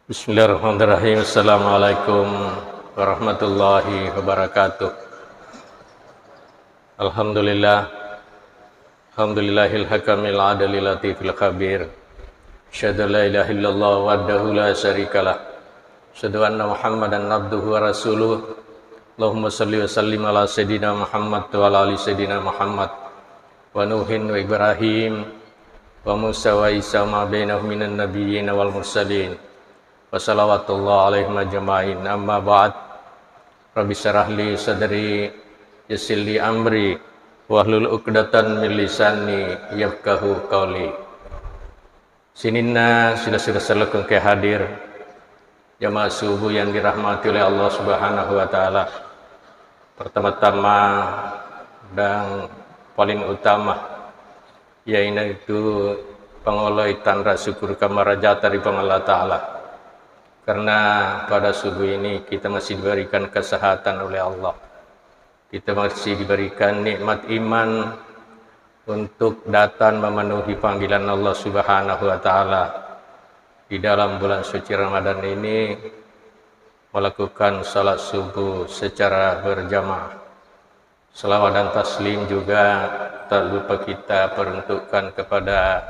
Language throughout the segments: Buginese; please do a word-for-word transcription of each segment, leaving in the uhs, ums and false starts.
Bismillahirrahmanirrahim. Assalamualaikum warahmatullahi wabarakatuh. Alhamdulillah. Alhamdulillahil hakamil adlil latifil khabir. Asyhadu an la ilaha illallah wahdahu la syarikalah. Asyhadu anna Muhammadan abduhu wa rasuluh. Allahumma shalli wa sallim ala sayyidina Muhammad wa ala ali sayyidina Muhammad. Wa Nuhin wa Ibrahim wa Musa wa Isa wa ma bainahum minan nabiyyin wal mursalin. Wa salawatullah alaihim ajma'in. Amma ba'd. Rabbi syrah li sadri, yassir li amri, wahlul uqdatan min lisani yafqahu qawli. Sininna sila-sila salakung ke hadir, jamaah subuh yang dirahmati oleh Allah Subhanahu wa Ta'ala. Pertama-tama dan paling utama, yaitu pangoloi tanra syukur kamarajata ri Puang Allah Ta'ala. Karena pada subuh ini kita masih diberikan kesehatan oleh Allah. Kita masih diberikan nikmat iman untuk datang memenuhi panggilan Allah Subhanahu wa Ta'ala di dalam bulan suci Ramadan ini, melakukan salat subuh secara berjamaah. Salawat dan taslim juga tak lupa kita peruntukkan kepada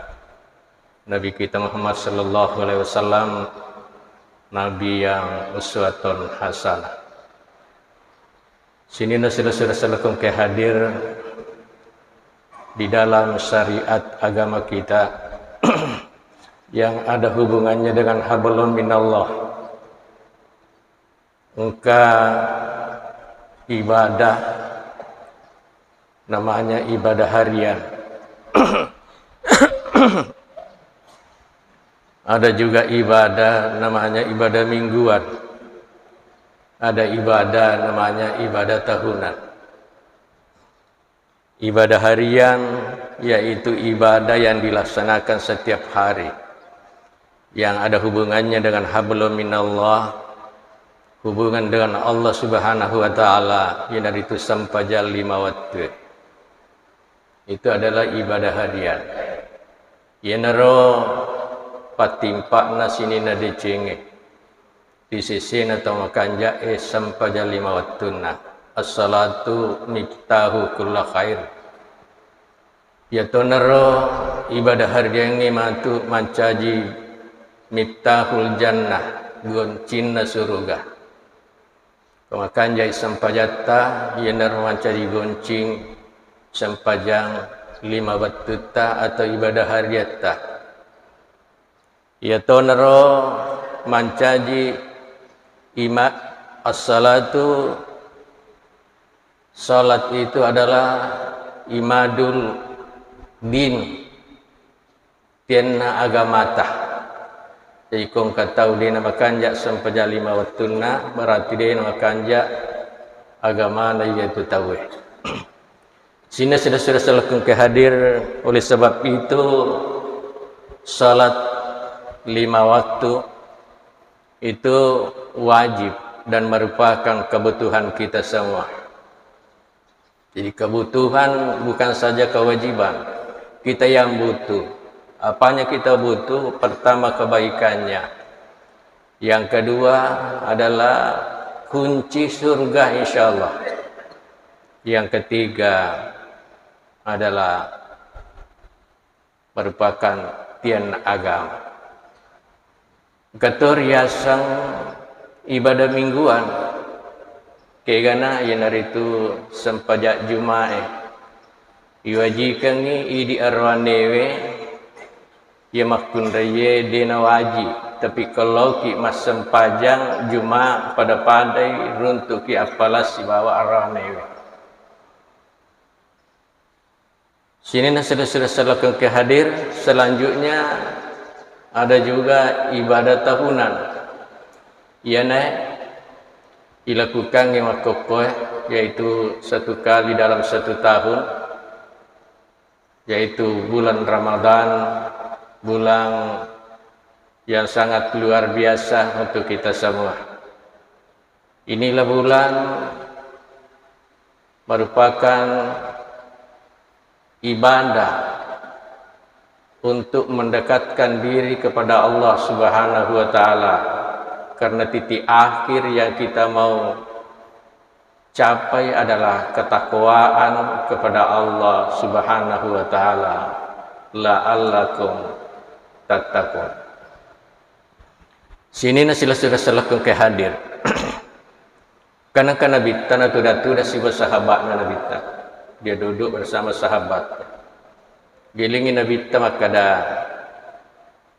Nabi kita Muhammad sallallahu alaihi wasallam, Nabi yang uswatun hasanah. Sininna sila-sila salakung ke hadir, di dalam syariat agama kita yang ada hubungannya dengan hablum minallah, engka ibadah namanya ibadah harian. Ada juga ibadah namanya ibadah mingguan. Ada ibadah namanya ibadah tahunan. Ibadah harian yaitu ibadah yang dilaksanakan setiap hari, yang ada hubungannya dengan hablum minallah, hubungan dengan Allah Subhanahu wa Ta'ala, iyanaritu sempajang lima wettu. Itu adalah ibadah harian. Iyanaro pattimpa'na sininna decengnge ri sesena tau makanja'e sempajang lima wettunna. As-salatu miftahu kulla khair. Iyatonaro ibadah hariangnge matu mancaji miftahul jannah, goncinna suruga. Ko makanjai sempajatta, iyanaro mancaji goncing sempajang lima wettutta atau ibadah hariatta. Iyatonaro mancaji ima-, as-salatu, salat itu adalah imadul din, tianna agamata. Jadi, ko engka tau de' namakanja sempajang lima wettunna, berarti de' namakanja agamana iyatu tauwe. Sininna sila-sila salakung ke hadir, oleh sebab itu, salat lima waktu itu wajib dan merupakan kebutuhan kita semua. Jadi, kebutuhan bukan saja kewajiban. Kita yang butuh. Apanya kita butuh? Pertama, kebaikannya. Yang kedua adalah kunci surga, insya Allah. Yang ketiga adalah merupakan tian agama. Engkato riaseng ibadah mingguan, kegana iyanaritu sempajang Juma'e. Iwajikengngi idi aroanewe, iya makkunraiye de' nawaji, tapi ko laoki massempajang Juma' pada-padai runtuki appalang sibawa aroanewe. Sininna sila-sila salakung ke hadir, selanjutnya ada juga ibadah tahunan. Iyanae ilakukangngi makkokkoe, yaitu satu kali dalam satu tahun, yaitu bulan Ramadan, bulan yang sangat luar biasa untuk kita semua. Inilah bulan merupakan ibadah untuk mendekatkan diri kepada Allah Subhanahu wa Ta'ala. Karena titik akhir yang kita mau capai adalah ketakwaan kepada Allah Subhanahu wa Ta'ala. La'allakum tattaqun. Sininna silessureng sellekku engka hadir. Karena engka Nabitta natuda-tuda sibawa sahabatna Nabitta. Dia duduk bersama sahabat. Gilingi Nabitta makkada,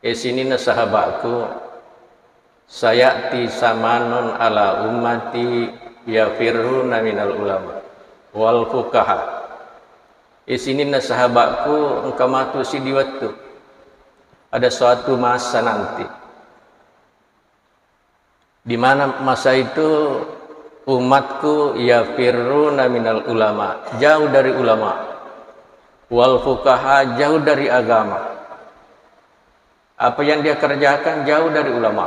"Eh, sininna sahabatku, sayati samanun ala ummati yafirruna minal ulama wal fuqaha." Eh, sininna sahabatku, engka matu siddi wettu. Ada suatu masa nanti. Di mana masa itu umatku yafirruna minal ulama, jauh dari ulama. Wal fuqaha, jauh dari agama. Apa yang dia kerjakan jauh dari ulama.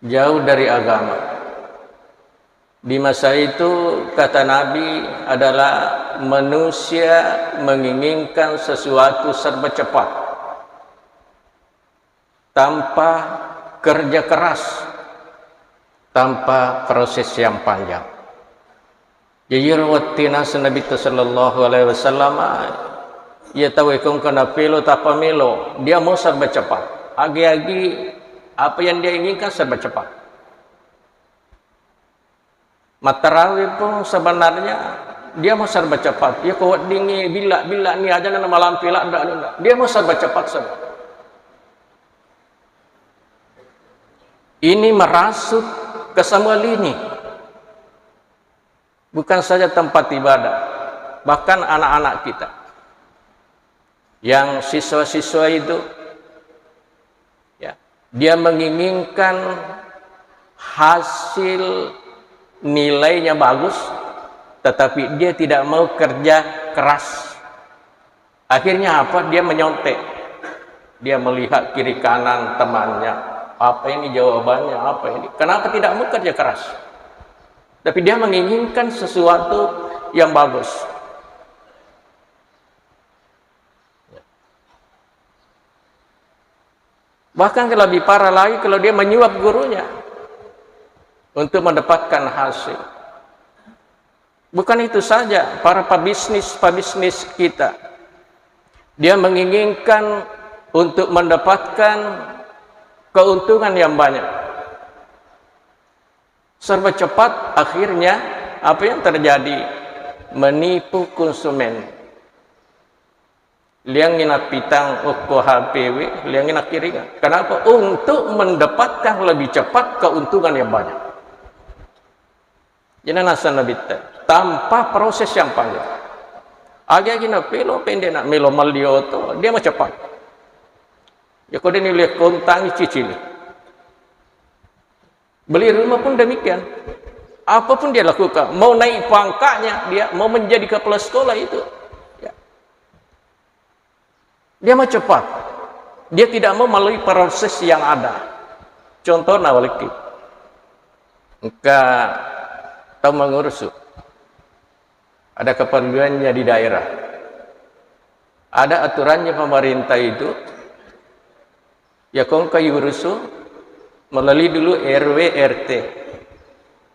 Jauh dari agama. Di masa itu, kata Nabi, adalah manusia menginginkan sesuatu serba cepat, tanpa kerja keras, tanpa proses yang panjang. Jadi, iyaro wettu naseng Nabitta sallallahu alaihi wasallam, iya tau e ko engka napelo tappa melo, dia mau serba cepat. Agi-agi apa yang dia inginkan serba cepat. Mattarawe pun sebenarnya dia mau serba cepat. Iya ko weddingngi billa-billa ni aja na malampe ladda anunna. Dia mau serba cepat saja. Ini merasuk ke semua lini. Bukan saja tempat ibadah, bahkan anak-anak kita. Yang siswa-siswa itu, ya, dia menginginkan hasil nilainya bagus, tetapi dia tidak mau kerja keras. Akhirnya apa? Dia menyontek. Dia melihat kiri kanan temannya. Apa ini jawabannya? Apa ini? Kenapa tidak mau kerja keras? Tapi dia menginginkan sesuatu yang bagus. Bahkan lebih parah lagi kalau dia menyuap gurunya untuk mendapatkan hasil. Bukan itu saja, para pebisnis-pebisnis kita, dia menginginkan untuk mendapatkan keuntungan yang banyak. Serba cepat, akhirnya apa yang terjadi? Menipu konsumen. Liangngi nappitang okko H P we, liangngi nakkiringa. Kenapa? Untuk mendapatkan lebih cepat keuntungan yang banyak. Jadi naseng Nabitta, tanpa proses yang panjang. Agi-agi napelo pendek nak melo melli oto, dia mau cepat. Ya ko de' ni lihat kontangi cicili. Beli rumah pun demikian. Apapun dia lakukan, mau naik pangkatnya, dia mau menjadi kepala sekolah itu. Ya. Dia mau cepat. Dia tidak mau melalui proses yang ada. Contoh, nawaliki. Engka tau mengurus. Ada keperluannya di daerah. Ada aturannya pemerintah itu, ya, ko engka yurusu melalui dulu R W, R T,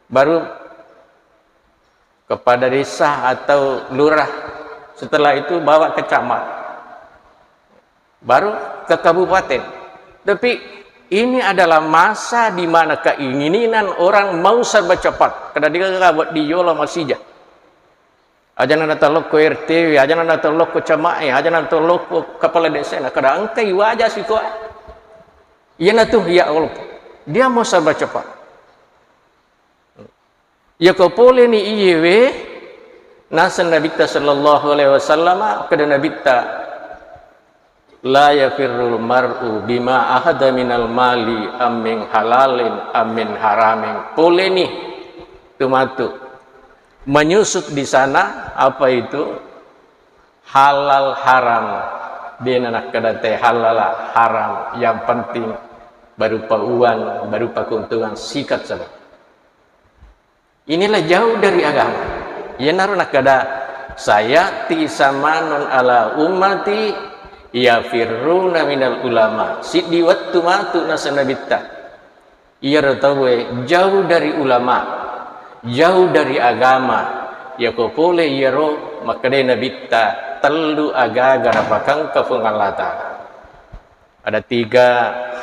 baru kepada desa atau lurah, setelah itu bawa ke camat, baru ke kabupaten. Tapi ini adalah masa di mana keinginan orang mau serba cepat. Kada digaga buat di yola masija. Aja' na natelokko R T W, aja' na natelokko camae, aja' na natelokko kepala desa, na kada engkai waja sikoe. Iyanatu, ya Allah, dia mau serba cepat. Yako pole ni iyewe, naseng Nabitta sallallahu alaihi wasallam, kada Nabitta, "La yafirrul mar'u bima ahada minal mali am min halalin am min haramin." Pole ni tu matu. Menyusut di sana, apa itu? Halal haram. De' na nakkeda te halal haram. Yang penting berupa uang, berupa keuntungan, sikat saja. Inilah jauh dari agama. Iyanaro nakkeda, "Sayati samanun ala ummati Yafirruna minal ulama, siddi wettu matu naseng Nabitta. Iyaro tauwe jauh dari ulama, jauh dari agama. Yako pole iyaro makkedai Nabitta, tellu agaga napakangka Puang Allah Ta'ala. Ada tiga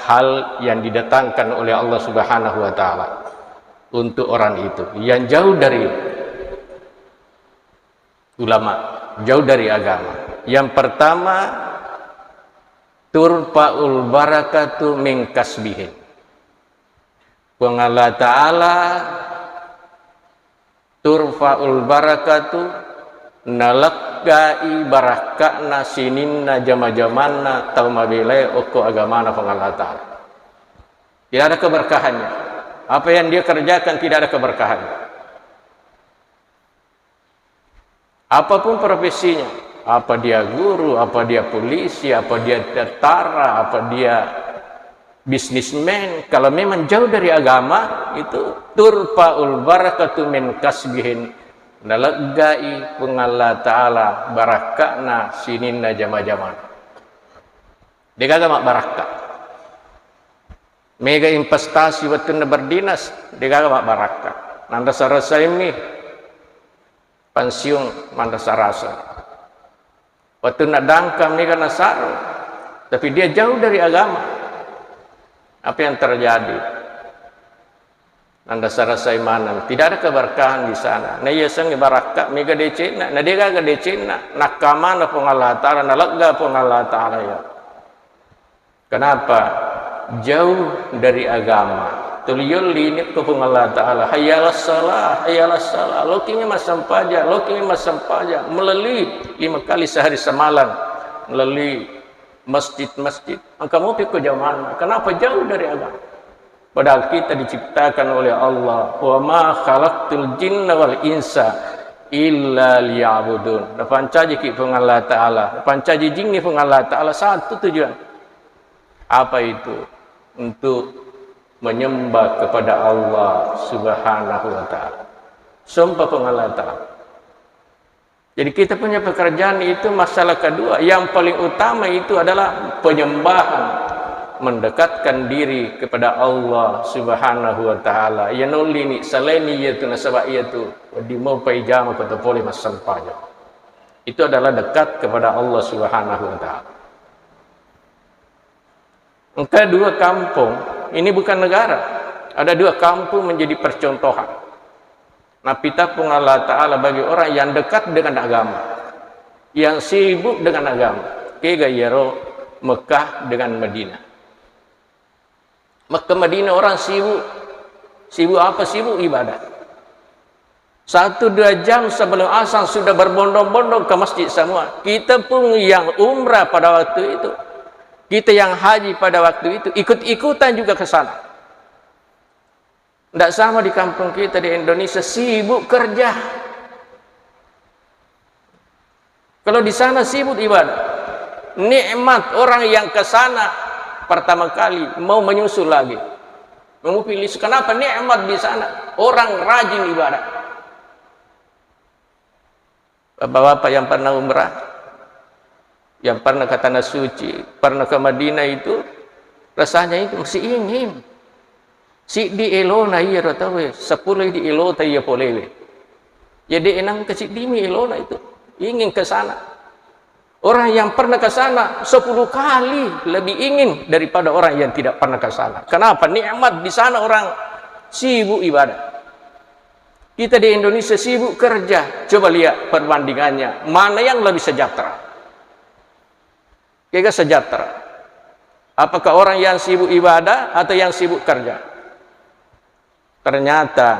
hal yang didatangkan oleh Allah Subhanahu wa Ta'ala untuk orang itu yang jauh dari ulama, jauh dari agama. Yang pertama, turfa'ul barakatu min kasbihim. Puang Allah Ta'ala turfa'ul barakatu, naleggai barakka'na sininna jama-jamanna tau mabelae okko agamana Puang Allah Ta'ala. Tidak ada keberkahannya. Apa yang dia kerjakan tidak ada keberkahannya. Apapun profesinya, apa dia guru, apa dia polisi, apa dia tentara, apa dia bisnismen, kalau memang jauh dari agama, itu turfa'ul barakatu min kasbihim, naleggai Puang Allah Ta'ala barakka'na sininna jama-jaman. Degaga mabbarakka. Mega investasi wettunna berdinas, degaga mabbarakka. Nanrasa-rasaimmi pensiun manrasa-rasa. Wettunna dangkang mega nasaro, tapi dia jauh dari agama. Apa yang terjadi? Nanrasa-rasai maneng, tidak ada keberkahan di sana. Na iya sengnge barakka mega decenna, na degaga decenna, nakkamana Puang Allah Ta'ala, nalegga Puang Allah Ta'ala ya. Kenapa? Jauh dari agama. Tuli yolli ini ke Puang Allah Ta'ala. Hayya 'alas shalah, hayya 'alas shalah. Lokingi massempajang, lokingi massempajang. Melalui lima kali sehari semalam. Melalui masjid-masjid. Engka mopi ko jamanna. Kenapa? Jauh dari agama. Padahal kita diciptakan oleh Allah. "Wa ma khalaqtul jinna wal insa illa liya'budun." Napancajiki Puang Allah Ta'ala. Napancaji jingngi Puang Allah Ta'ala. Satu tujuan. Apa itu? Untuk menyembah kepada Allah Subhanahu wa Ta'ala. Sumpah Puang Allah Ta'ala. Jadi, kita punya pekerjaan itu masalah kedua. Yang paling utama itu adalah penyembahan, mendekatkan diri kepada Allah Subhanahu wa Ta'ala. Iya nollini, salaini iyatu, nasaba iyatu wedding mopai jama ko to pole massempajang. Itu adalah dekat kepada Allah Subhanahu wa Ta'ala. Engka dua kampung, ini bukan negara. Ada dua kampung menjadi percontohan. Nappitapung Allah Ta'ala bagi orang yang dekat dengan agama, yang sibuk dengan agama. Kega iyaro Mekah dengan Madinah. Mekah Madinah orang sibuk. Sibuk apa? Sibuk ibadah. Satu dua jam sebelum asar sudah berbondong-bondong ke masjid semua. Kita pun yang umrah pada waktu itu, kita yang haji pada waktu itu, ikut-ikutan juga ke sana. Ndak sama di kampung kita di Indonesia, sibuk kerja. Kalau di sana sibuk ibadah, nikmat orang yang ke sana pertama kali mau menyusul lagi. Mengupi lisu. Kenapa nikmat di sana? Orang rajin ibadah. Bapak-bapak yang pernah umrah, yang pernah ke Tanah Suci, pernah ke Madinah itu, rasanya itu masih ingin. Siddi elona iyaro tauwe, seppulo idi elota iya polewe. Jadi enang ke siddimi elona itu, ingin ke sana. Orang yang pernah ke sana sepuluh kali lebih ingin daripada orang yang tidak pernah ke sana. Kenapa? Nikmat di sana orang sibuk ibadah. Kita di Indonesia sibuk kerja. Coba lihat perbandingannya. Mana yang lebih sejahtera? Kega sejahtera? Apakah orang yang sibuk ibadah atau yang sibuk kerja? Ternyata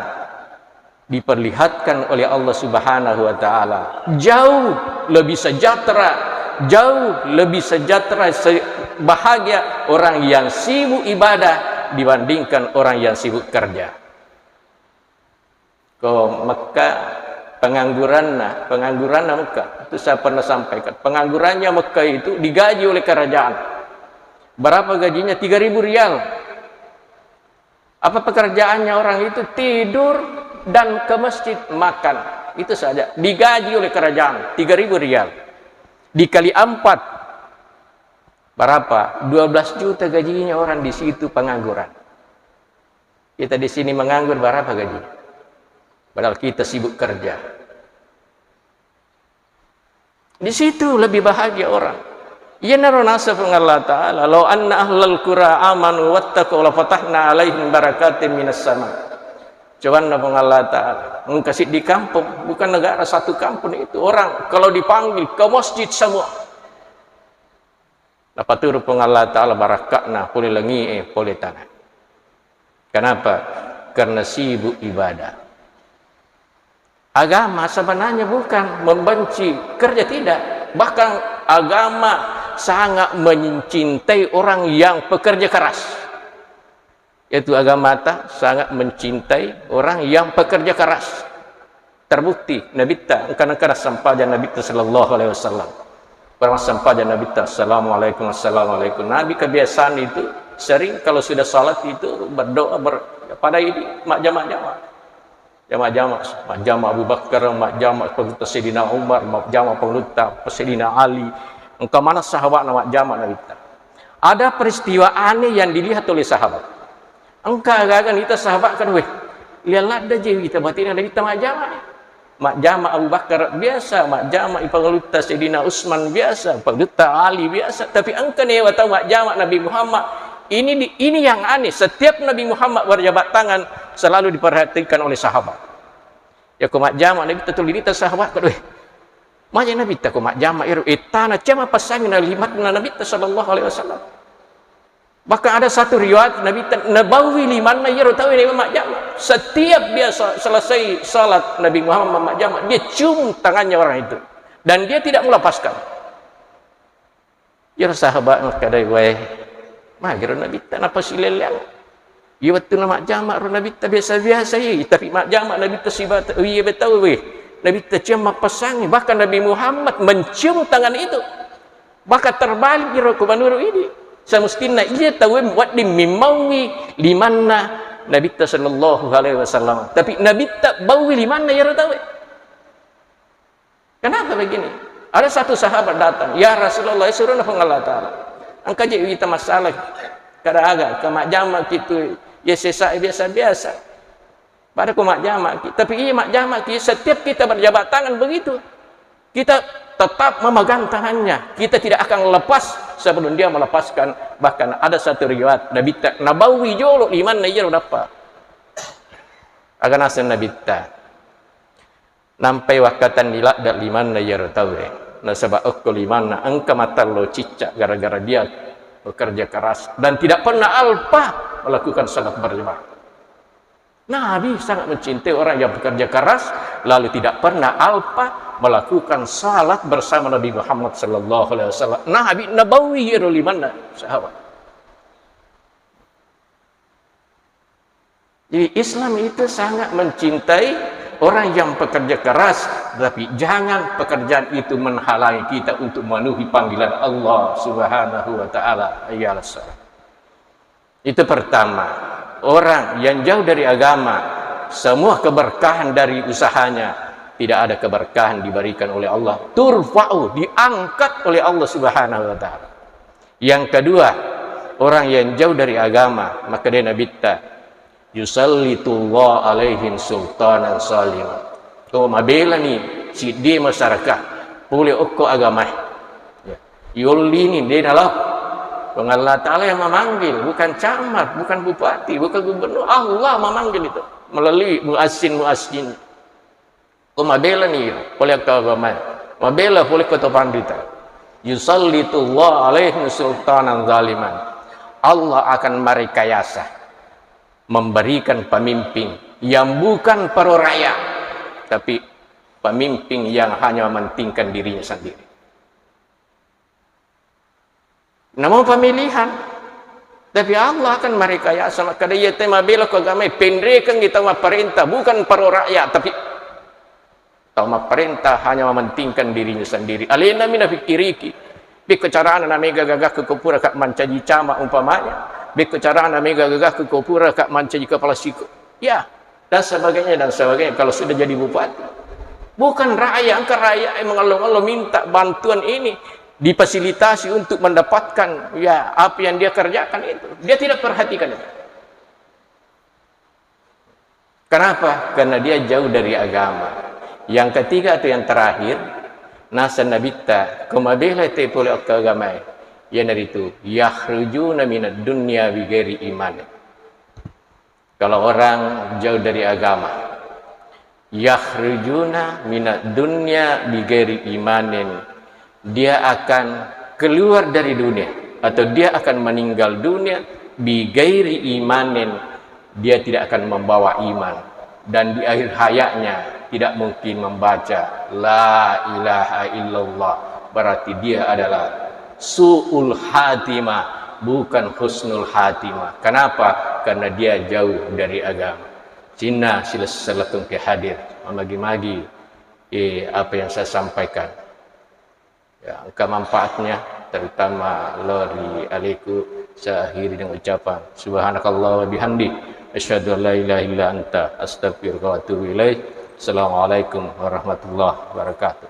diperlihatkan oleh Allah Subhanahu wa Ta'ala, jauh lebih sejahtera, jauh lebih sejahtera, se-, bahagia orang yang sibuk ibadah dibandingkan orang yang sibuk kerja. Ko Mekka pengangguranna, pengangguranna Mekka, itu saya pernah sampaikan. Penganggurannya Mekka itu digaji oleh kerajaan. Berapa gajinya? Tiga ribu rial. Apa pekerjaannya orang itu? Tidur dan ke masjid, makan. Itu saja. Digaji oleh kerajaan, tiga ribu rial. Dikali empat. Berapa? Dua belas juta gajinya orang di situ pengangguran. Kita di sini menganggur, berapa gaji? Padahal kita sibuk kerja. Di situ lebih bahagia orang. Iyanaro naseng Puang Allah Ta'ala, "Lau anna ahlal qura amanu wattaqau lafatahna alaihim barakatim minas sama." Cobanna Puang Allah Ta'ala, engka siddi kampung, bukan negara, satu kampung itu. Orang kalau dipanggil ke masjid semua. Napaturu Puang Allah Ta'ala barakka'na pole langi'e, pole tana. Kenapa? Karena sibuk ibadah. Agama sebenarnya bukan membenci kerja, tidak. Bahkan agama sangat mencintai orang yang pekerja keras. Yaitu agamata sangat mencintai orang yang pekerja keras. Terbukti, Nabitta, engka-, engka nassempajang Nabitta sallallahu alaihi wasallam. Pernah sempajang Nabitta, "Assalamualaikum, assalamualaikum." Nabi kebiasaan itu sering kalau sudah salat itu berdoa ber-, pada ini majjama-jama. Jama-jama, majjama Abu Bakar, majjama pengulutta Sayyidina Umar, majjama pengulutta Sayyidina Ali. Engka maneng sahabatna majjama Nabitta. Ada peristiwa aneh yang dilihat oleh sahabat. Engka aga-aga nita sahabat kan, weh, liang ladda je wita batina Nabitta majjama. Majjama Abu Bakar biasa, majjama i pengulutta Sayyidina Utsman biasa, pengulutta Ali biasa, tapi engka newa tau majjama Nabi Muhammad. Ini di, ini yang aneh, setiap Nabi Muhammad berjabat tangan selalu diperhatikan oleh sahabat. Yako majjama Nabitta tuli nita sahabat, weh, maja Nabitta ko majjama ero, ettana cema passangi na limatna Nabitta sallallahu alaihi wasallam. Bahkan ada satu riwayat, Nabitta nabawi limanna iyaro tau nawa majjama. Setiap dia sa-, selesai salat Nabi Muhammad majjama, dia cium tangannya orang itu. Dan dia tidak melepaskan. Iyaro sahabat makkadai, "Wae, magiro Nabitta napasilelleang? Iya wettunna majjama ro Nabitta biasa-biasa i, tapi majjama Nabitta sibata, iya betau we. Nabitta cium mappassangi, bahkan Nabi Muhammad mencium tangan itu." Maka terbalik iro ku manuru ini. Semestinna iya tauwe wedding mimmaui limanna Nabitta sallallahu alaihi wasallam. Tapi Nabitta baui limanna iyaro tauwe. Kenapa begini? Ada satu sahabat datang, "Ya Rasulullah, surona Puang Allah Ta'ala. Engka je wita masalah, kada aga, ke majjama kitu, ya sesa biasa-biasa." Pada ku majjama ki, tapi iya majjama ki, setiap kita berjabat tangan begitu. Kita tetap memegang tangannya. Kita tidak akan lepas sebelum dia melepaskan. Bahkan ada satu riwayat, Nabitta nabawi jolo limanna iyaro dappa. Aga naseng Nabitta. Nampai wakkatang diladde limanna iyaro tauwe. Nasaba okko limanna engka matello cicca gara-gara dia bekerja keras dan tidak pernah alpa melakukan salat berjamaah. Nabi sangat mencintai orang yang bekerja keras, lalu tidak pernah alpa melakukan salat bersama Nabi Muhammad sallallahu alaihi wasallam. Nabi nabawi iyaro limanna sahabat. Jadi Islam itu sangat mencintai orang yang pekerja keras, tapi jangan pekerjaan itu menghalangi kita untuk memenuhi panggilan Allah Subhanahu wa Ta'ala. Hayya 'alas shalah. Itu pertama, orang yang jauh dari agama, semua keberkahan dari usahanya, tidak ada keberkahan diberikan oleh Allah. Turfa'u, diangkat oleh Allah Subhanahu wa Ta'ala. Yang kedua, orang yang jauh dari agama, makkeda Nabitta, "Yusallitullah alaihim sultanan zalima." Ko mabelani siddi masyarakat pole okko agamae. Ya. Yollini de nalao. Puang Allah Ta'ala yang memanggil, bukan camat, bukan bupati, bukan gubernur. Allah memanggil itu melalui muazzin-muazzin. Ko mabelani iro pole ko agamae, mabela pole ko to panrita. Yusallitullah alaihim sultanan zaliman. Allah akan merekayasa, memberikan pemimpin yang bukan pro rakyat, tapi pemimpin yang hanya mementingkan dirinya sendiri. Namo pemilihan. Tapi Allah akan merekayasa, makkeda iya te mabela ko agamae, penrekengngi tau mapparenta, bukan pro rakyat, tapi tau mapparenta hanya mementingkan dirinya sendiri. Alena mi nafikkiriki. Bekko carana namega gagakku ko pura ka mancaji camat umpamanya. Bekko carana mega gagakku ko pura ka mancaji kepala siko. Ya, dan sebagainya, dan sebagainya. Kalau sudah jadi bupati, bukan rakyat, engka rakyat yang mengeluh-ngeluh minta bantuan ini. difasilitasi untuk mendapatkan, ya, apa yang dia kerjakan itu. Dia tidak perhatikan itu. Kenapa? Karena dia jauh dari agama. Yang ketiga atau yang terakhir, naseng Nabitta, ko mabela te pole okko agamae, iyanaritu, yakhrujuna minad dunya bighairi iman. Kalau orang jauh dari agama, yakhrujuna minad dunya bighairi imanin, dia akan keluar dari dunia atau dia akan meninggal dunia bighairi imanin, dia tidak akan membawa iman, dan di akhir hayatnya tidak mungkin membaca la ilaha illallah, berarti dia adalah su'ul khatimah, bukan husnul khatimah. Kenapa? Karena dia jauh dari agama. Cinna silessalakeng ke hadir, mamagi-magi, eh, apa yang saya sampaikan. Ya, engka manfaatnya, terutama lo ri aleku. Saya akhiri dengan ucapan, subhanakallah wa bihamdi, asyhadu an la ilaha illa anta, astaghfiruka wa atubu ilaik. Assalamualaikum warahmatullahi wabarakatuh.